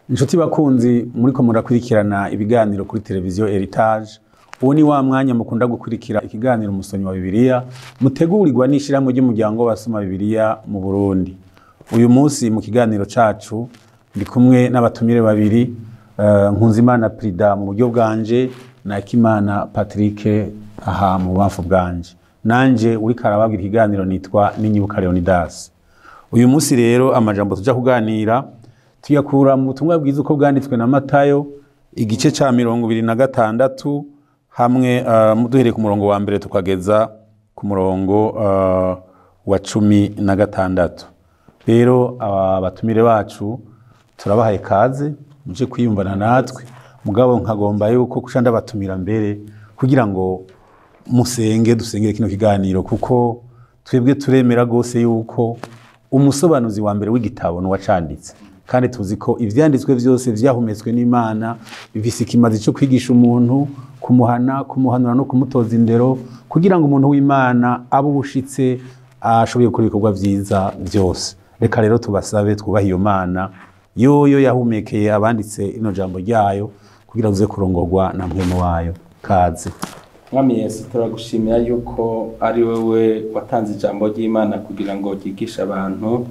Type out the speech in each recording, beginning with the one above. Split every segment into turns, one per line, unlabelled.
Inshuti bakunzi muriko murakurikirana ibiganiro kuri televiziyo Heritage, uwo ni wa mwanya mukunda gukurikira ikiganiro Umusomyi wa Bibiliya, mutegurirwa n'ishirahamwe ry'umuryango w'abasoma Bibiliya mu Burundi. Uyu munsi mu kiganiro cacu ndi kumwe n'abatumire babiri, Nkunzimana Prida mu buryo bwanje na Kimana Patrick aha mu bubamfu bwanje. Nanje uriko arababwira ikiganiro nitwa Ninyibuka Leonidas. Uyu munsi rero amajambo tuja kuganira tuyakura mu butumwa bwiza uko bwanditswe na Matayo, igice ca 26, hamwe duhereye ku murongo wa mbere tukageza ku murongo wa 16. Rero abatumire bacu turabahaye kaze muje kwiyumvana natwe, mugabo nkagomba yuko kuca ndabatumira mbere kugira ngo musenge, dusengere kino kiganiro, kuko twebwe turemera gose yuko umusobanuzi wa mbere w'igitabo n'uwacanditse, kandi tuzi ko ivyanditswe vyose vyahumetswe n'Imana, bifise ikimazi cyo kwigisha umuntu, kumuhana, kumuhanura no kumutoza indero, kugira ngo umuntu w'Imana abe ubushitse, ashoboye gukora ibikorwa vyiza vyose. Reka rero tubasabe twubahe iyo Mana yoyo yahumekeye abanditse ino jambo ryayo, kugira uze kurongorwa na mpwemu wayo. Kaze.
Mwami Yesu, turagushimira yuko ari wewe watanze ijambo ry'Imana kugira ngo ryigishe abantu.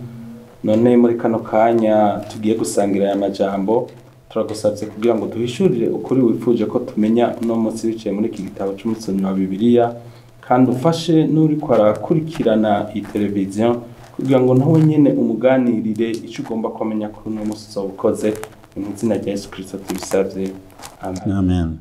None muri kano kanya tugiye gusangira aya majambo, turagusabye kugira ngo duhishurire ukuri wifuje ko tumenya uno munsi biciye muri iki gitabo c'umusomyi wa Bibiliya, kandi ufashe n'uriko arakurikirana iyi televiziyo kugira ngo nawe nyene umuganirire ico ugomba kumenya kuri uno munsi uzoba ukoze. Mu izina rya Yesu Kristo tubisavye, amen.
Amen.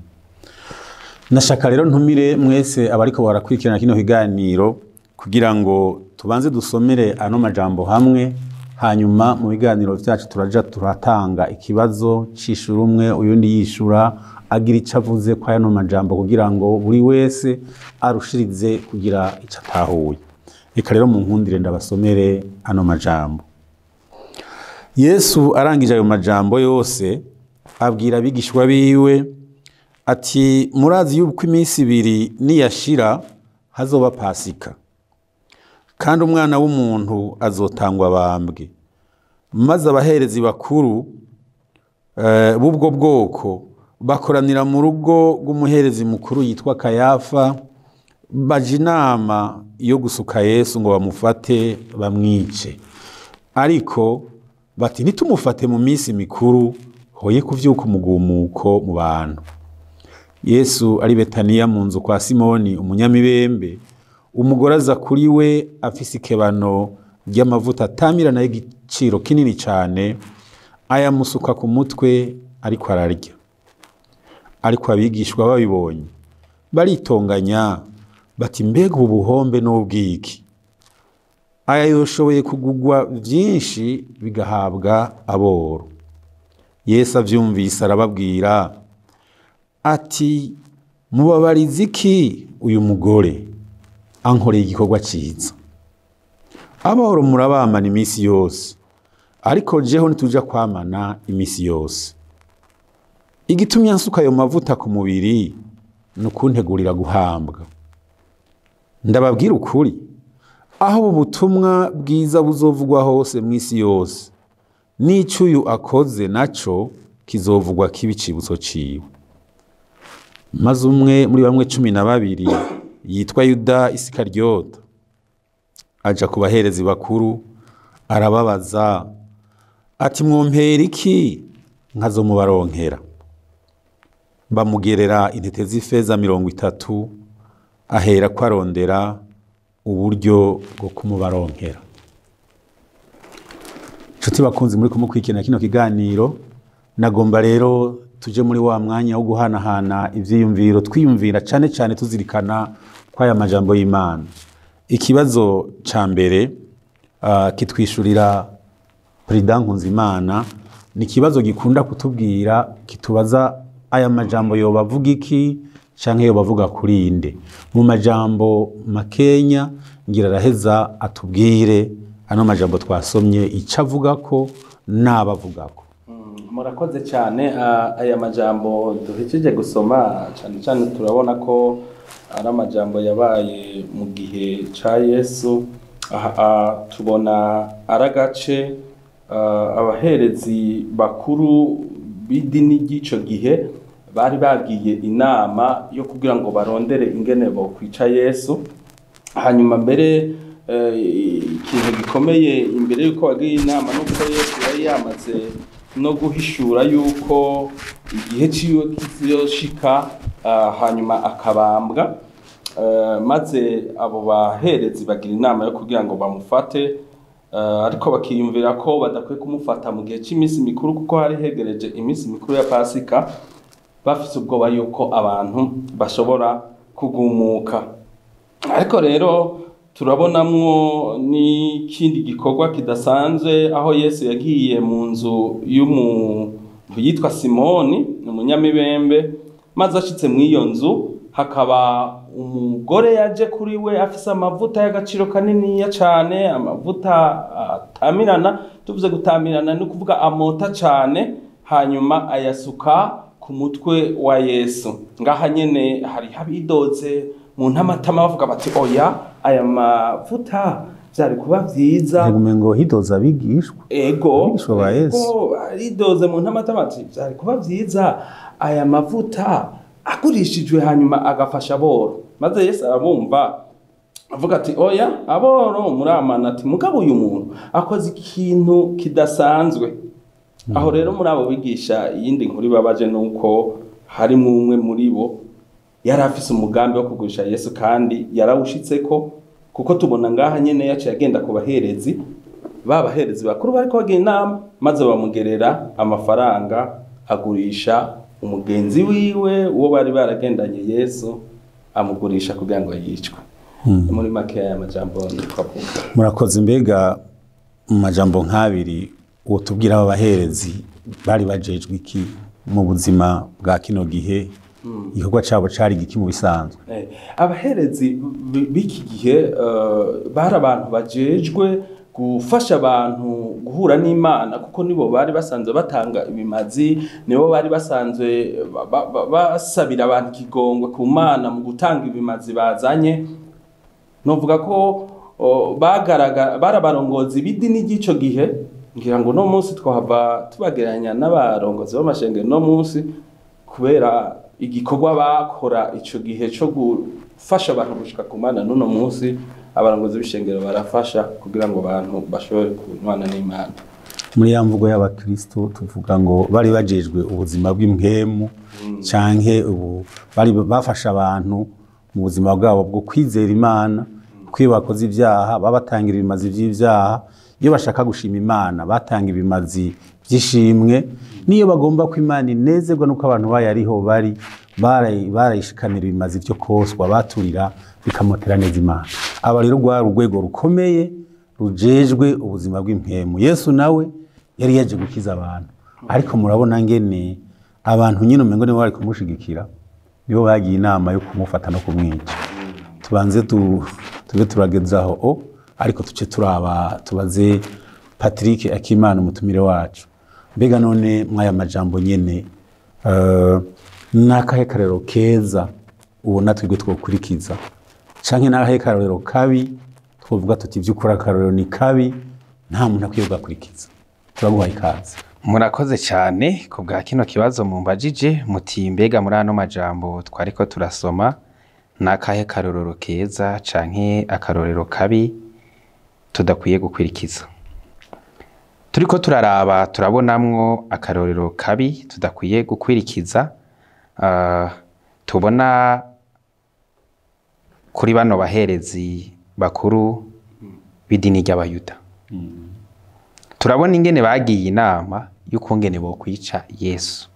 Nashaka rero ntumire mwese abariko barakurikirana kino kiganiro kugira ngo tubanze dusomere ano majambo hamwe, hanyuma mu biganiro vyacu turaja turatanga ikibazo cishura umwe uyundi yishura agira ico avuze kwa ano majambo, kugira ngo buri wese arushirize kugira ico atahuye. Reka rero munkundire ndabasomere ano majambo. Yesu arangije ayo majambo yose abwira abigishwa biwe ati: murazi yuko iminsi ibiri niyashira hazoba Pasika, kandi umwana w'umuntu azotangwa abambwe. Maze abaherezi bakuru b'ubwo bwoko bakoranira mu rugo rw'umuherezi mukuru yitwa Kayafa, baja inama yo gusuka Yesu ngo bamufate bamwice. Ariko bati: ntitumufate mu minsi mikuru, hoye kuvyuka umugumuko mu bantu. Yesu ari Betaniya mu nzu kwa Simoni umunyamibembe, umugore aza kuri we afise ikebano ry'amavuta atamirana y'igiciro kinini cane, ayamusuka ku mutwe ariko ararya. Ariko abigishwa babibonye baritonganya bati: mbega ubu buhombe n'ubwiki? Aya yoshoboye kugugwa vyinshi bigahabwa aboro. Yesu avyumvise arababwira ati: mubabariza iki uyu mugore ankoreye igikorwa ciza? Aboro murabamana iminsi yose, ariko jeho ntituja kwamana iminsi yose. Igitumye ansuka ayo mavuta ku mubiri ni ukuntegurira guhambwa. Ndababwira ukuri, aho ubu butumwa bwiza buzovugwa hose mw'isi yose, n'ico uyu akoze naco kizovugwa kiba icibutso ciwe. Maze umwe muri bamwe 12 yitwa Yuda Isikaryota aja ku baherezi bakuru arababaza ati: mwompera iki nkazomubaronkera? Bamugerera intete z'ifeza 30, ahera ko arondera uburyo bwo kumubaronkera. Nshuti bakunzi muri kumukurikirana kino kiganiro, nagomba rero tuje muri wa mwanya wo guhanahana ivyiyumviro, twiyumvira cane cane tuzirikana kwa aya majambo y'Imana. Ikibazo ca mbere kitwishurira Prida Nkunzimana, ni ikibazo gikunda kutubwira, kitubaza aya majambo yobavuga iki canke yobavuga kuri inde. Mu majambo makenya ngira araheza atubwire ano majambo twasomye ico avuga ko n'abavugako.
Murakoze cyane. Aya majambo duhejeje gusoma cyane cyane turabona ko ari amajambo yabaye mu gihe ca Yesu. Aha tubona ari agace Abaherezi bakuru b'idini ry'ico gihe bari bagiye inama yo kugira ngo barondere ingene bokwica Yesu. Hanyuma mbere ikintu gikomeye imbere yuko bagiye inama nuko Yesu yari yamaze no guhishura yuko igihe ciwe kizoshika, hanyuma akabambwa. Maze abo baherezi bagira inama yo kugira ngo bamufate, ariko bakiyumvira ko badakwiye kumufata mu gihe cy'iminsi mikuru kuko hari hegereje iminsi mikuru ya Pasika, bafise ubwoba yuko abantu bashobora kugumuka. Ariko rero turabonamwo n'ikindi gikorwa kidasanzwe aho Yesu yagiye mu nzu y'umuntu yitwa Simoni, umunyamibembe, maze ashitse mw'iyo nzu hakaba umugore yaje kuri we afise amavuta y'agaciro kaniniya cane, amavuta atamirana. Tuvuze gutamirana ni ukuvuga amota cane, hanyuma ayasuka ku mutwe wa Yesu. Ngaha nyene hari abidoze mu ntamatama bavuga bati oya, aya mavuta vyari kuba vyiza.
Ngo hidoza abigishwa.
Ego,
Abigishwa ba Yesu.
ego, aridoze mu ntamatama ati vyari kuba vyiza aya mavuta agurishijwe hanyuma agafasha aboro. Maze Yesu arabumva avuga ati oya, aboro muramana, ati mugabo uyu muntu akoze ikintu kidasanzwe. Aho rero muri abo bigisha iyindi nkuru ibabaje nuko harimo umwe muri bo yari afise umugambi wo kugurisha Yesu kandi yarawushitseko, kuko tubona ngaha nyene yaciye agenda ku baherezi, ba baherezi bakuru bariko bagira inama, maze bamugerera amafaranga agurisha umugenzi wiwe uwo bari baragendanye Yesu, amugurisha kugira ngo yicwe. Muri make aya majambo niko avuga.
Murakoze. Mbega mu majambo nk'abiri uwo tubwira aba baherezi bari bajejwe iki mu buzima bwa kino gihe? Igikorwa cabo cari igiki mu bisanzwe?
Abaherezi b'iki gihe bari abantu bajejwe gufasha abantu guhura n'Imana, kuko nibo bari basanzwe batanga ibimazi, nibo bari basanzwe basabira abantu ikigongwe ku Mana mu gutanga ibimazi bazanye. Novuga ko bari abarongozi b'idini ry'ico gihe. Ngira ngo no munsi twahava tubagereranya n'abarongozi b'amashengero no munsi, kubera igikorwa bakora ico gihe co gufasha abantu gushika ku Mana. N'uno munsi abarongozi b'ishengero barafasha kugira ngo abantu bashobore kunywana n'Imana.
Muri ya mvugo y'abakristo tuvuga ngo bari bajejwe ubuzima bw'impwemu, canke ubu bari bafasha abantu mu buzima bwabo bwo kwizera Imana, kuko iyo bakoze ibyaha babatangira ibimazi vy'ivyaha, iyo bashaka gushima Imana batanga ibimazi vy'ishimwe, n'iyo bagomba ko Imana inezerwa nuko abantu bayariho bari barayishikanira ibimazi vyo koswa baturira bikamotera neza Imana. Aba rero rwari urwego rukomeye rujejwe ubuzima bw'impwemu. Yesu nawe yari yaje gukiza abantu, ariko murabona ngene abantu nyine umengo nibo bari kumushigikira, nibo bagiye inama yo kumufata no kumwica. Tubanze tube turagezaho ariko tuce turaba tubaze Patrick Akimana umutumire wacu. Mbega none mwaya majambo nyene nakahe karero keza ubona twebwe twokurikiza, canke nakahe karero kabi twovuga tuti ivy'ukuri akarorero ni kabi nta muntu akwiye kugakurikiza? Turaguhaye ikaze.
Murakoze cyane ku bwa kino kibazo mumbajije muti mbega muri ano majambo twariko turasoma nakahe karorero keza canke akarorero kabi tudakwiye gukwirikiza. Turiko turaraba turabonamwo akarorero kabi tudakwiye gukwirikiza, tubona kuri bano baherezi bakuru b'idini ry'Abayuda. Turabona ingene bagiye inama y'ukungene bokwica Yesu.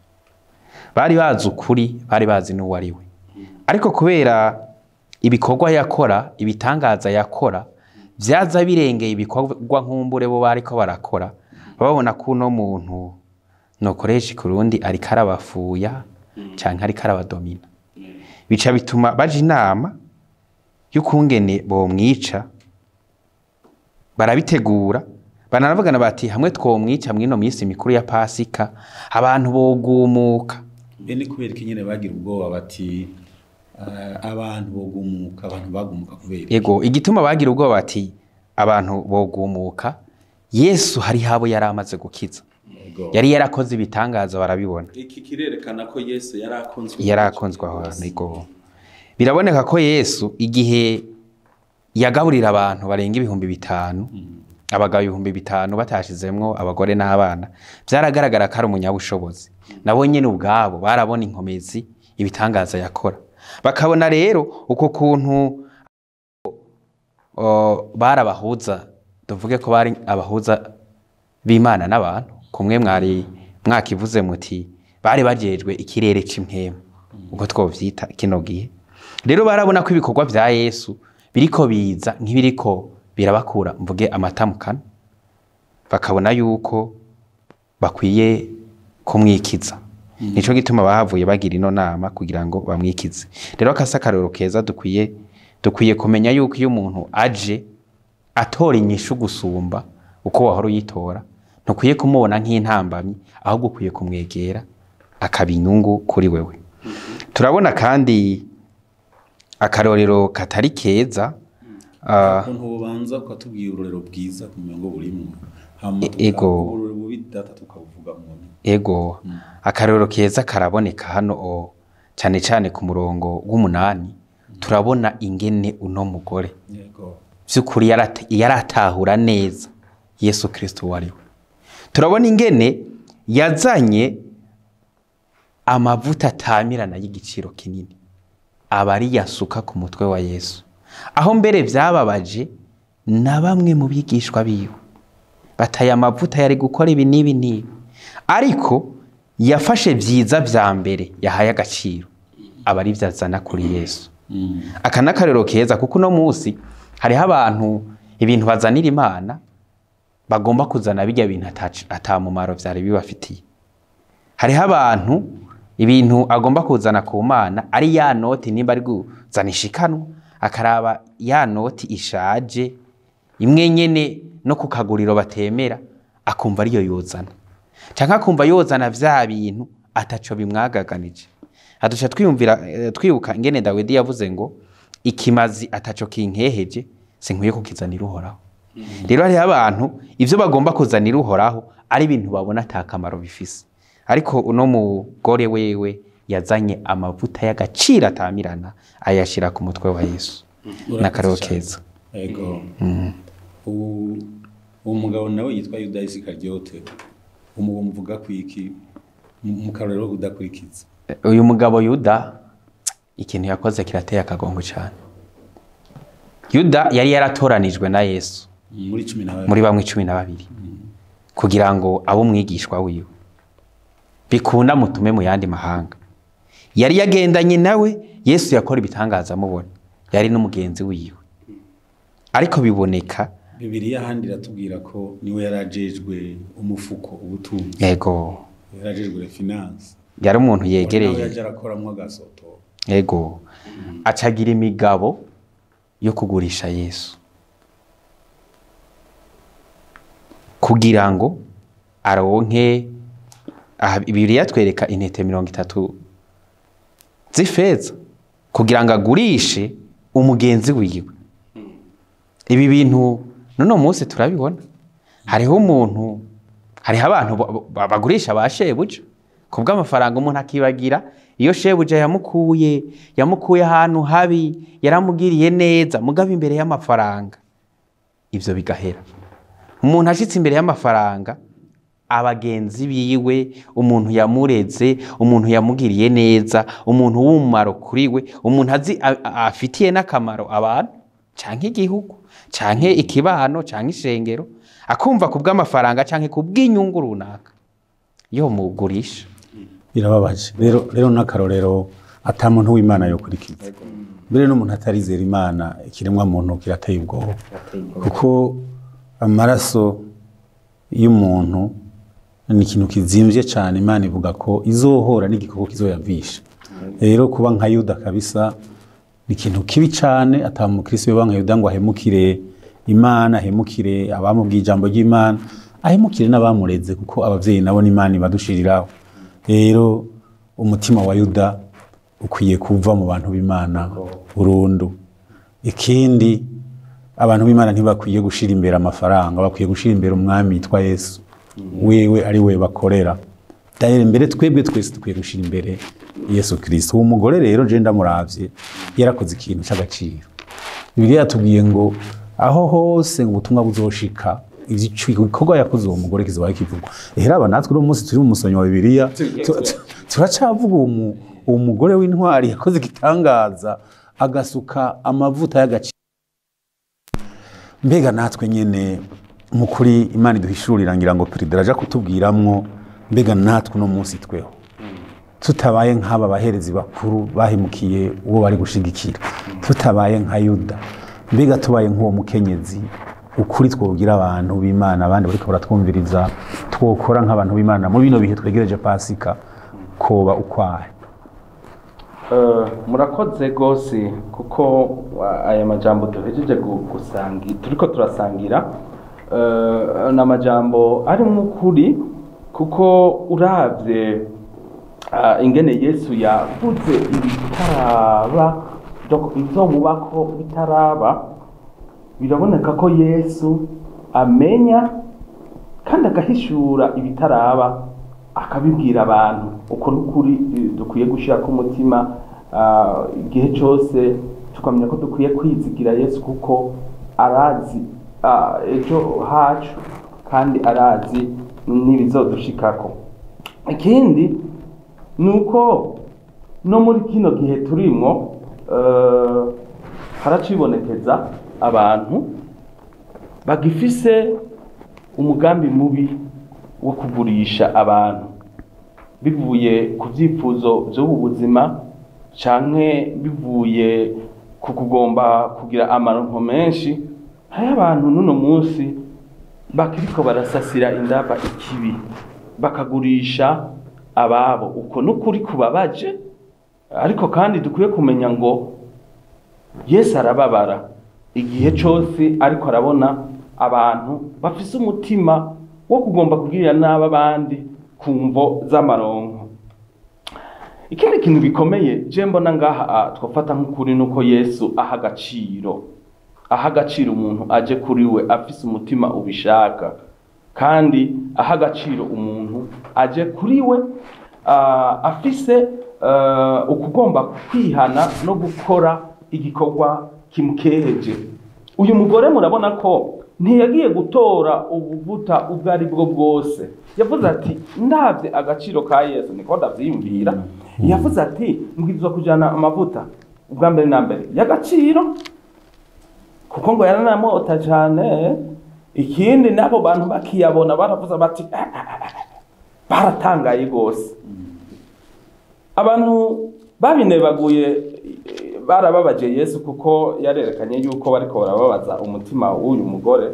Bari bazi ukuri, bari bazi n'uwo ari we, ariko kubera ibikorwa yakora, ibitangaza yakora vyaza birengeye ibikorwa nkumbure bo bariko barakora, babona ko uno muntu nokoresha kurundi ariko arabafuya canke ariko arabadomina. Bica bituma baja inama y'ukungene bomwica, barabitegura, bananavugana bati hamwe twomwica mwino minsi mikuru ya Pasika abantu bogumuka.
Bene kubera iki nyene bagira ubwoba bati abantu bogumuka, abantu bagumuka kubera iki?
Yego, igituma bagira ubwoba bati abantu bogumuka Yesu hari habo yari amaze gukiza, yari yarakoze ibitangaza barabibona.
Iki kirerekana ko Yesu yarakunzwe,
yarakunzwe aho hantu. Ego, biraboneka ko Yesu igihe yagaburira abantu barenga 5000, abagabo 5000 batashizemwo abagore n'abana, byaragaragara ko ari umunyabushobozi. Nabo nyene ubwabo barabona inkomezi ibitangaza yakora, bakabona rero uko kuntu barabahuza, tuvuge ko bari abahuza b'Imana n'abantu. Kumwe mwari mwakivuze muti bari bajejwe ikirere c'impwemu, uko twovyita kino gihe. Rero barabona ko ibikorwa vya Yesu biriko biza nk'ibiriko birabakura mvuge amata mu kanwa, bakabona yuko bakwiye kumwikiza. Nico gituma bahavuye bagira ino nama kugira ngo bamwikize. Rero akasa akarorero keza dukwiye kumenya yuko iyo umuntu aje atora inyishu gusumba uko wahora uyitora, ntukwiye kumubona nk'intambamyi, ahubwo ukwiye kumwegera akaba inyungu kuri wewe. Turabona kandi akarorero katari keza.
Ukuntu ubanza ukatubwira ururero bwiza ku murongo burimo, hama
Ego.
uburorero bubi data tukabuvuga mu
Ego, akarorero keza karaboneka hano cyane cyane ku murongo w'umunani. Turabona ingene uno mugore
yego
by'ukuri yaratahura neza Yesu Kristo wari we. Turabona ingene yazanye amavuta atamirana y'igiciro kinini, aba ari yasuka ku mutwe wa Yesu, aho mbere vyababaje na bamwe mu bigishwa biwe bataye amavuta yari gukora ibi n'ibi n'ibi, ariko yafashe vyiza vya mbere yahaye agaciro aba ari vyazana kuri Yesu. Aka n'akarero keza, kuko uno munsi hariho abantu ibintu bazanira Imana bagomba kuzana bijya bintu atamumaro vyari bibafitiye. Hariho abantu ibintu agomba kuzana ku Mana ari ya noti, nimba ari kuzana ishikanwa akaraba ya noti ishaje imwe nyene no ku kaguriro batemera, akumva ariyo yozana, canke akumva yozana vya bintu ataco bimwagaganije. Aduca twiyumvira twibuka ingene Dawidi yavuze ngo ikimazi ataco kinkeheje sinkwiye kukizanira Uhoraho. Rero hariho abantu ivyo bagomba kuzanira Uhoraho ari ibintu babona atakamaro bifise, ariko uno mugore wewe yazanye amavuta y'agaciro atamirana ayashira ku mutwe wa Yesu. N'akarero keza.
Ego. Uwo mugabo nawe yitwa Yuda Isikariote, umugabo muvuga kwiki mu karorero udakurikiza?
Uyu mugabo Yuda ikintu yakoze kirateye akagongo cyane. Yuda yari yaratoranijwe na Yesu
muri 12,
muri bamwe 12, kugira ngo abe umwigishwa wiwe bikunda mutume mu yandi mahanga. Yari yagendanye nawe, Yesu yakora ibitangaza amubona, yari n'umugenzi wiwe, ariko biboneka
Bibiliya handi iratubwira ko niwe yarajejwe umufuko ubutunzi.
Yego,
yarajejwe finance,
yari umuntu yegereye,
yaje arakoramwo agasoto.
Yego, acagira imigabo yo kugurisha Yesu kugira ngo aronke. Aha Bibiliya twereka intete 30 z'ifeza kugira ngo agurishe umugenzi wiwe. Ibi bintu none munsi turabibona, hariho umuntu, hariho abantu bagurisha ba shebuja kubw'amafaranga. Umuntu akibagira iyo shebuja yamukuye ahantu habi, yaramugiriye neza, mugabo imbere y'amafaranga ivyo bigahera. Umuntu ashitse imbere y'amafaranga, abagenzi biwe, umuntu yamureze, umuntu yamugiriye neza, umuntu w'umumaro kuri we, umuntu azi afitiye n'akamaro abantu canke igihugu canke ikibano canke ishengero, akumva kubw'amafaranga canke kubw'inyungu runaka yo mugurisha.
Birababaje rero n'akarorero ata muntu w'Imana yokurikiza. Mbere n'umuntu atarizera Imana, ikiremwa muntu kirateye ubwoba, kuko amaraso y'umuntu ni ikintu kizimvye cyane. Imana ivuga ko izohora n'igikoko kizoyavisha. Rero kuba nka Yuda kabisa ni ikintu kibi cyane. Ata mukristo yoba nka Yuda ngo ahemukire Imana, ahemukire abamubwiye ijambo ry'Imana, ahemukire n'abamureze, kuko abavyeyi nabo n'Imana ibadushiriraho. Rero umutima wa Yuda ukwiye kuva mu bantu b'Imana burundu. Ikindi Abantu b'Imana ntibakwiye gushira imbere amafaranga, bakwiye gushira imbere umwami yitwa Yesu, wewe ari we bakorera. Dahere mbere twebwe twese dukwiye gushira imbere Yesu Kristo. Uwo mugore rero je ndamuravye yarakoze ikintu c'agaciro. Bibiliya yatubwiye ngo aho hose ngo ubutumwa buzoshika, igikorwa yakoze uwo mugore kizoba kivugwa. Ehera aba natwe uno munsi turi mu musonyi wa Bibiliya, turacavuga uwo mugore w'intwari yakoze igitangaza agasuka amavuta y'agaciro. Mbega natwe nyene mukuri Imana iduhishurira, ngira ngo Perida araja kutubwiramwo, mbega natwe uno munsi tweho tutabaye nk'aba baherezi bakuru bahemukiye uwo bari gushigikira, tutabaye nka Yuda, mbega tubaye nk'uwo mukenyezi, ukuri twobwira abantu b'Imana abandi bariko baratwumviriza, twokora nk'abantu b'Imana muri bino bihe twegereje Pasika, koba ukwahe?
Murakoze gose kuko aya majambo duhejeje turiko turasangira, ni amajambo arimwo ukuri, kuko uravye ingene Yesu yavuze ibitaraba, donc ibizomubako bitaraba, biraboneka ko Yesu amenya kandi agahishura ibitaraba akabibwira abantu. Uko n'ukuri dukwiye gushirako umutima igihe cose, tukamenya ko dukwiye kwizigira Yesu kuko arazi ejo hacu kandi arazi n'ibizodushikako. Ikindi ni uko no muri kino gihe turimwo, haracibonekeza abantu bagifise umugambi mubi wo kugurisha abantu bivuye ku vyifuzo vy'ubu buzima canke bivuye ku kugomba kugira amaronko menshi. Hariho abantu n'uno munsi bakiriko barasasira indava ikibi bakagurisha ababo. Uko n'ukuri kubabaje, ariko kandi dukwiye kumenya ngo Yesu arababara igihe cose ariko arabona abantu bafise umutima wo kugomba kugirira nabi abandi ku mvo z'amaronko. Ikindi kintu gikomeye je mbona ngaha twafata nk'ukuri nuko Yesu aha agaciro umuntu aje kuri we afise umutima ubishaka, kandi aha agaciro umuntu aje kuri we afise ukugomba kwihana no gukora igikorwa kimukeheje. Uyu mugore murabona ko ntiyagiye gutora ubuvuta ubwo ari bwo bwose. Yavuze ati ndavye agaciro ka Yesu, niko ndavyiyumvira. Yavuze ati mbwirizwa kujana amavuta ubwa mbere na mbere y'agaciro, kuko ngo yaranamota cane. Ikindi nabo bantu bakiyabona baravuze bati baratangaye gose. Abantu babinebaguye barababaje Yesu kuko yarerekanye yuko bariko barababaza umutima w'uyu mugore.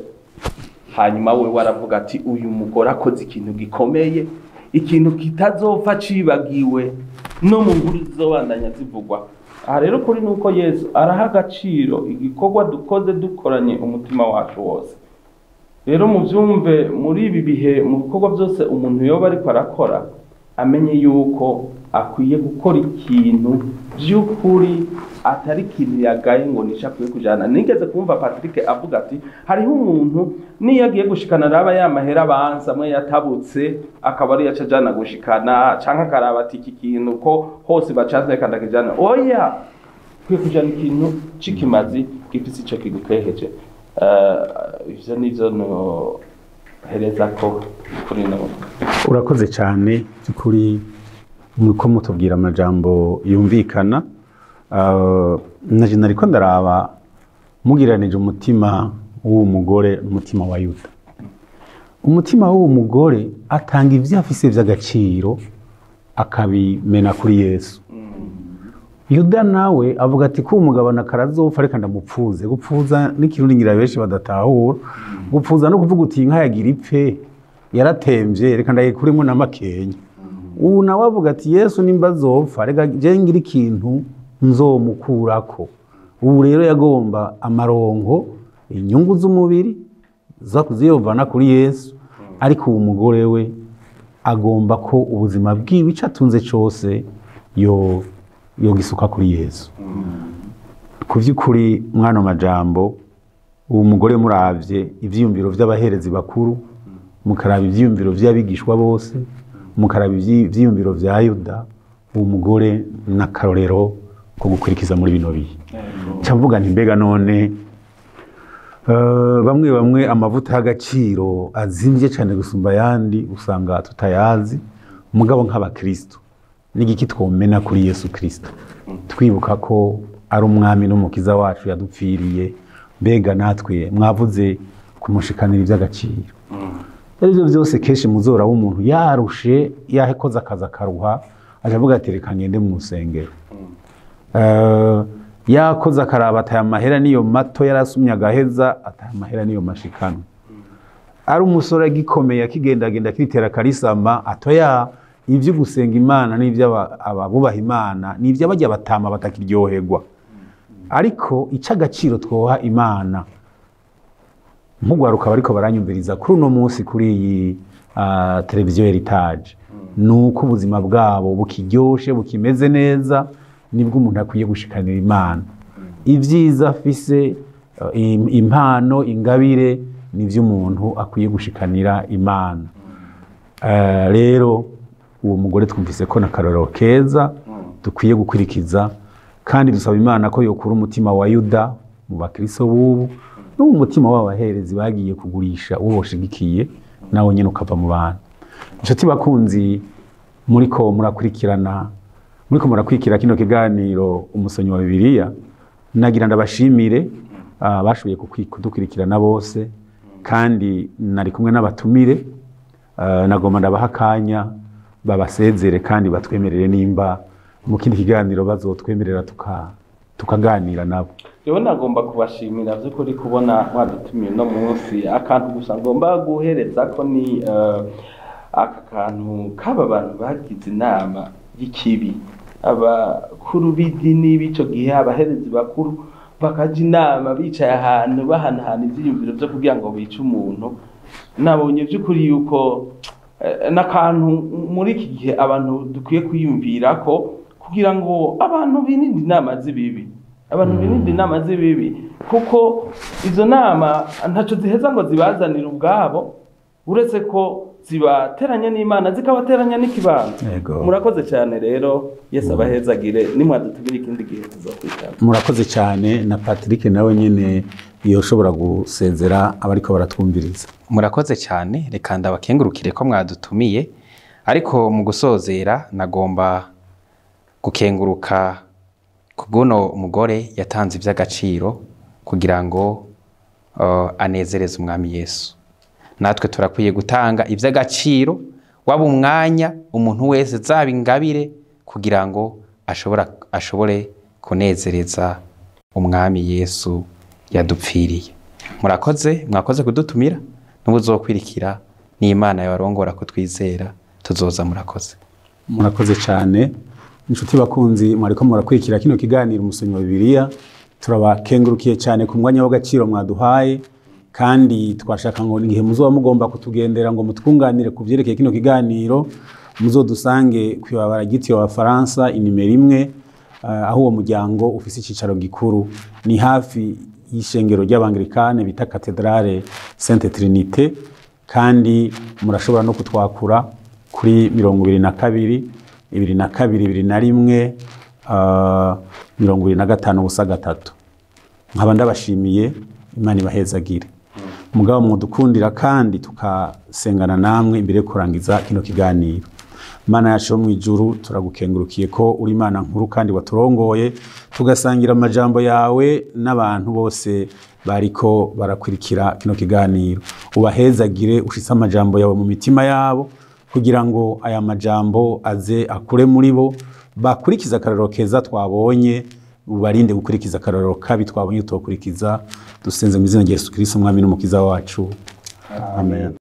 Hanyuma we waravuga ati uyu mugore akoze ikintu gikomeye, ikintu kitazopfa cibagiwe no mu nkuru zizobandanya zivugwa. Aha rero kuri nuko Yesu araha agaciro igikorwa dukoze dukoranye umutima wacu wose. Rero muvyumve muri ibi bihe, mu bikorwa byose umuntu yoba ariko arakora, amenye yuko akwiye gukora ikintu by'ukuri, atari ikintu yagaye ngo nico akwiye kujana. Nigeze kumva Patrick avuga ati hariho umuntu niyo agiye gushikana araba ya mahera abanza amwe yatabutse akaba ari yaca ajana gushikana, canke akaraba ati iki kintu ko hose bacanze reka ndakijana. Oya, ukwiye kujana ikintu c'ikimazi gifise ico kigukeheje. Ivyo nivyo nohereza ko kuri none.
Urakoze cyane by'ukuri nuko mutubwira amajambo yumvikana. Naje nariko ndaraba mugiranije umutima w'uwo mugore n'umutima wa Yuda. Umutima w'uwo mugore atanga ivyo afise vy'agaciro akabimena kuri Yesu. Yuda nawe avuga ati ko umugabana karazopfa reka ndamupfuze. Gupfuza n'ikirundi ngira benshi badatahura. Gupfuza no kuvuga uti inka yagira ipfe yaratemvye reka ndayikuremo na makenya. Ubu nawe avuga ati Yesu nimba azopfa reka je ngira ikintu nzomukurako. Ubu rero yagomba amaronko, inyungu z'umubiri za kuziyovana kuri Yesu, ariko uwo mugore we agomba ko ubuzima bwiwe ico atunze cose yo gisuka kuri Yesu. Ku vy'ukuri mwana majambo Uwo mugore muravye ivyiyumviro vy'abaherezi bakuru, mukaraba ivyiyumviro vy'abigishwa bose, mukaraba ivyiyumviro vya Yuda, uwo mugore n'akarorero ko gukurikiza muri bino bihe. Nca mvuga nti mbega none bamwe bamwe amavuta y'agaciro azimvye cane gusumba ayandi usanga tutayazi, mugabo nk'abakristo n'igiki twomena kuri Yesu Kristo, twibuka ko ari umwami n'umukiza wacu yadupfiriye. Mbega natwe mwavuze kumushikanira iby'agaciro, aribyo byose kenshi muzora w'umuntu yarushe yakoze akazi akaruha, aja avuga ati reka ngende mu rusengero. Yakoze akaraba ataya amahera niyo mato yarasumye agaheza, ataya amahera niyo mashikano. Ari umusore agikomeye akigendagenda akiritera karisama, atoya ivyo gusenga Imana n'ivyo ababubaha Imana n'ivyo bajya batama batakiryoherwa. Ariko ic'agaciro twoha Imana, nk'ugwaruka bariko baranyumviriza kuri uno munsi kuri iyi televiziyo Heritage, nuko ubuzima bwabo bukiryoshe bukimeze neza, nibwo umuntu akwiye gushikanira Imana ivyiza afise, impano ingabire nivyo umuntu akwiye gushikanira Imana. Rero uwo mugore twumvise ko n'akarorero keza dukwiye gukurikiza, kandi dusaba Imana ko yokura umutima wa Yuda mu bakristo bubu n'umutima w'abaherezi bagiye kugurisha uwo boshigikiye, nawo nyene ukava mu bantu. Inshuti bakunzi, muriko murakurikirana, muriko murakwikira kino kiganiro umusonyi wa Bibiliya, nagira ndabashimire bashoboye kudukurikirana bose, kandi nari kumwe n'abatumire, nagomba ndabaha akanya babasezere kandi batwemerere nimba mu kindi kiganiro bazotwemerera tukaganira nabo.
Jewe nagomba kubashimira by'ukuri kubona mwadutumiye no munsi. Akantu gusa ngomba guhereza ko ni aka kantu k'aba bantu bagize inama y'ikibi, abakuru b'idini b'ico gihe, abaherezi bakuru bakaja inama bicaye ahantu bahanahana ivyiyumviro vyo kugira ngo bice umuntu. Nabonye by'ukuri yuko n'akantu muri iki gihe abantu dukwiye kwiyumvira ko kugira ngo abantu birinde inama z'ibibi, abantu birinde inama z'ibibi, kuko izo nama ntaco ziheza ngo zibazanire ubwabo, uretse ko zibateranya n'Imana zikabateranya n'ikibanza. Murakoze cyane rero, Yesu abahezagire, nimwadutumira ikindi gihe tuzokwitaba.
Murakoze cyane. Na Patrick nawe nyene yoshobora gusezera abariko baratwumviriza.
Murakoze cyane, reka ndabakengurukire ko mwadutumiye, ariko mu gusozera nagomba gukenguruka kubw'uno mugore yatanze iby'agaciro kugira ngo anezereze umwami Yesu. Natwe turakwiye gutanga iby'agaciro, waba umwanya umuntu wese zaba ingabire kugira ngo ashobore kunezereza umwami Yesu yadupfiriye. Murakoze, mwakoze kudutumira, n'ubuzokwirikira n'Imana yabarongora kutwizera tuzoza. Murakoze.
Murakoze cyane. Inshuti bakunzi, mwariko murakurikira kino kiganiro umusonyi wa Bibiliya, turabakengurukiye cyane ku mwanya w'agaciro mwaduhaye, kandi twashaka ngo igihe muzoba mugomba kutugendera ngo mutwunganire ku vyerekeye kino kiganiro, muzodusange kw'ibarabara ryitiriwe Abafaransa inimero 1, aho uwo muryango ufise icicaro gikuru, ni hafi y'ishengero ry'Abangilikane bita Katedrale Sainte Trinité, kandi murashobora no kutwakura kuri 22 22 21 25 0 3. Nkaba ndabashimiye, Imana ibahezagire. Mugabo mwudukundira kandi tukasengana namwe imbere yo kurangiza kino kiganiro. Mana yacu yo mu ijuru, turagukengurukiye ko uri Imana nkuru kandi waturongoye, tugasangira amajambo yawe n'abantu bose bariko barakurikira kino kiganiro. Ubahezagire, ushitse amajambo yawe mu mitima yabo, kugira ngo aya majambo aze akure muri bo, bakurikiza akarorero keza twabonye, ubarinde gukurikiza akarorero kabi twabonye tutokurikiza. Dusenze mu izina rya Yesu Kristo umwami n'umukiza wacu. Amen.